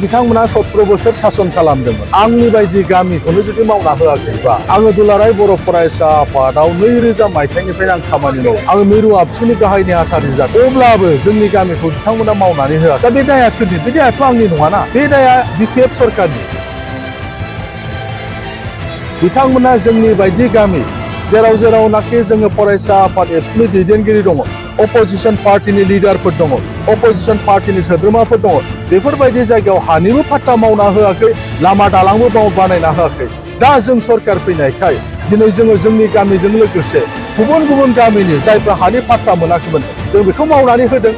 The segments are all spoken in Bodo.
बिथांमोना 17 बोसोर सासन खालामदोंमोन। आंनि बायदि गामिखौनो जुदि मावना होआखैबा आङो दुलाराय बर' फरायसा आफादाव 2000 मायथाइनिफ्राय आं खामानि मावो। आङो मिरु आबसुनि गाहाय नेहाथारि जादों। अब्लाबो जोंनि गामिखौ बिथांमोना मावनानै होआ। दा बे दाया सोरनि? बे दायाथ' आंनि नङाना। बे दाया बिपिएफ सरकारनि। बिथांमोना जोंनि बायदि गामि जेरावनाखि जोङो फरायसा आफाद एबसुनि दैदेनगिरि दङ, अपोजिशन पार्टीनि लिडारफोर दङ, अपोजिशन पार्टीनि सोद्रोमाफोर दङ, बेफोरबायदि जायगायाव हानिबो फाट्टा मावना होआखै, लामा दालांबो बानायना होआखै। दा जों सरकार फैनायखाय दिनै जोङो जोंनि गामिजों लोगोसे गुबुन गामिनि जायफ्रा हानि फाट्टा मोनाखैमोन जों बेखौ मावनानै होदों।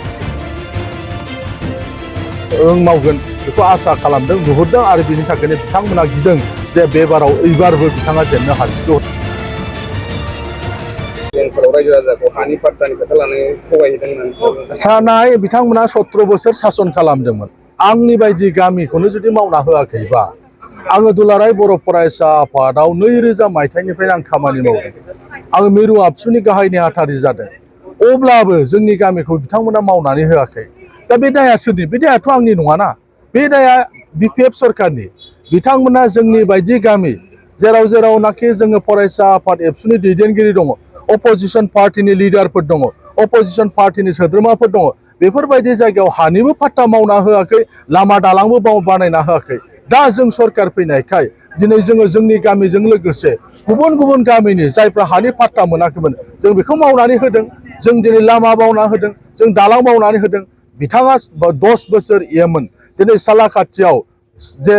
मावगोन बेखौ आसा खालामदों, नुहुरदों आरो बिनि थाखायनो बिथांमोना गिदों जे बेबाराव एबारबो बिथाङा जेननो हासिगौ। सानाय बिथांमोना 17 बोसोर सासन खालामदोंमोन। आंनि बायदि गामिखौनो जुदि मावना होआखैबा आङो दुलाराय बर' फरायसा आफादाव 2000 मायथाइनिफ्राय आं खामानि मावदों। आङो मिरु आबसुनि गाहाय नेहाथारि जादों। अब्लाबो जोंनि गामिखौ बिथांमोना मावनानै होआखै। दा बे दाया सोरनि? बे दायाथ' आंनि नङाना। बे दाया बिपिएफ सरकारनि। बिथांमोना जोंनि बायदि गामि जेरावनाखि जोङो फरायसा आफाद एबसुनि दैदेनगिरि दङ, अपोजिशन पार्टीनि लिडारफोर दङ, अपोजिशन पार्टीनि सोद्रोमाफोर दङ, बेफोरबायदि जायगायाव हानिबो फाट्टा मावना होआखै, लामा दालांबो बानायना होआखै। दा जों सरकार फैनायखाय दिनै जोङो जोंनि गामिजों लोगोसे गुबुन गामिनि जायफ्रा हानि फाट्टा मोनाखैमोन जों बेखौ मावनानै होदों। जों दिनै लामा बावना होदों, जों दालां बावनानै होदों। बिथाङा 10 बोसोर एमोन। दिनै सालाकाथियाव जे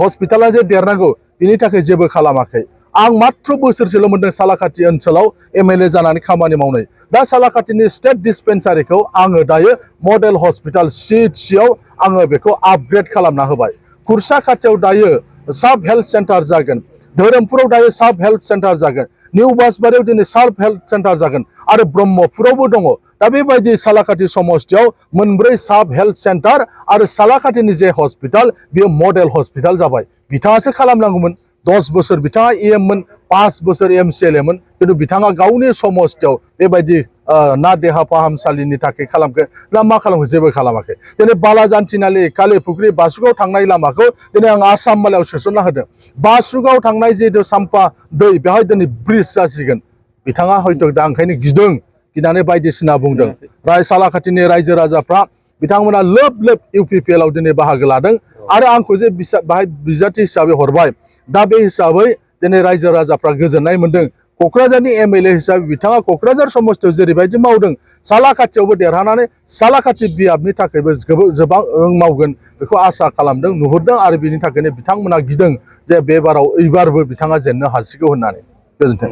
हस्पिटाला जे देरनांगौ बिनि थाखाय जेबो खालामाखै। आं मात्र बोसोरसेल' मोनदों सालाकाथि ओनसोलाव एमएलए जानानै खामानि मावनाय। दा सालाकाथिनि स्टेट डिस्पेन्सारिखौ आङो दायो मडेल हस्पिटाल सिआव आङो बेखौ आपग्रेड खालामना होबाय। खुरसा खाथियाव दायो साब हेल्थ सेन्टार जागोन, धोरोमपुराव दायो साब हेल्थ सेन्टार जागोन, निउ बासबारियाव दिनै साब हेल्थ सेन्टार जागोन आरो ब्रह्मपुरावबो दङ। दा बेबायदि सालाकाथि समस्तियाव 4 साब हेल्थ सेन्टार आरो सालाकाथिनि जे हस्पिटाल बेयो मडेल हस्पिटाल जाबाय। बिथाङासो खालामनांगौमोन। 10 बोसोर बिथाङा एममोन, 5 बोसोर एमसिएलएमोन, खिन्थु बिथाङा गावनि समस्तियाव बेबायदि ना देहा फाहामसालिनि थाखाय खालामखो ना मा खालामखो? जेबो खालामाखै। दिनै बालाजान्थिनालि कालिफुख्रि बासुगाव थांनाय लामाखौ दिनै आं आसाम मालायाव सोसनना होदों। बासुगाव थांनाय जिहेतु साम्फा दै बेवहाय दिनै ब्रिज जासिगोन। बिथाङा हयथ' दा ओंखायनो गिनानै बायदिसिना बुंदों। सालाकाथिनि रायजो राजाफ्रा बिथांमोना लोब इउपिपिएलआव दिनै बाहागो लादों आरो आंखौ जे बाहाय बिजाथि हिसाबै हरबाय। दा बे हिसाबै दिनै रायजो राजाफ्रा गोजोननाय मोनदों। क'क्राझारनि एमएलए हिसाबै बिथाङा क'क्राझार समस्तियाव जेरैबायदि मावदों सालाकाथियावबो देरहानानै सालाकाथि बियाबनि थाखायबो गोबां मावगोन बेखौ आसा खालामदों, नुहुरदों आरो बिनि थाखायनो बिथांमोना गिदों जे एबारबो बिथाङा जेननो हासिगौ होननानै। गोजोन्थों।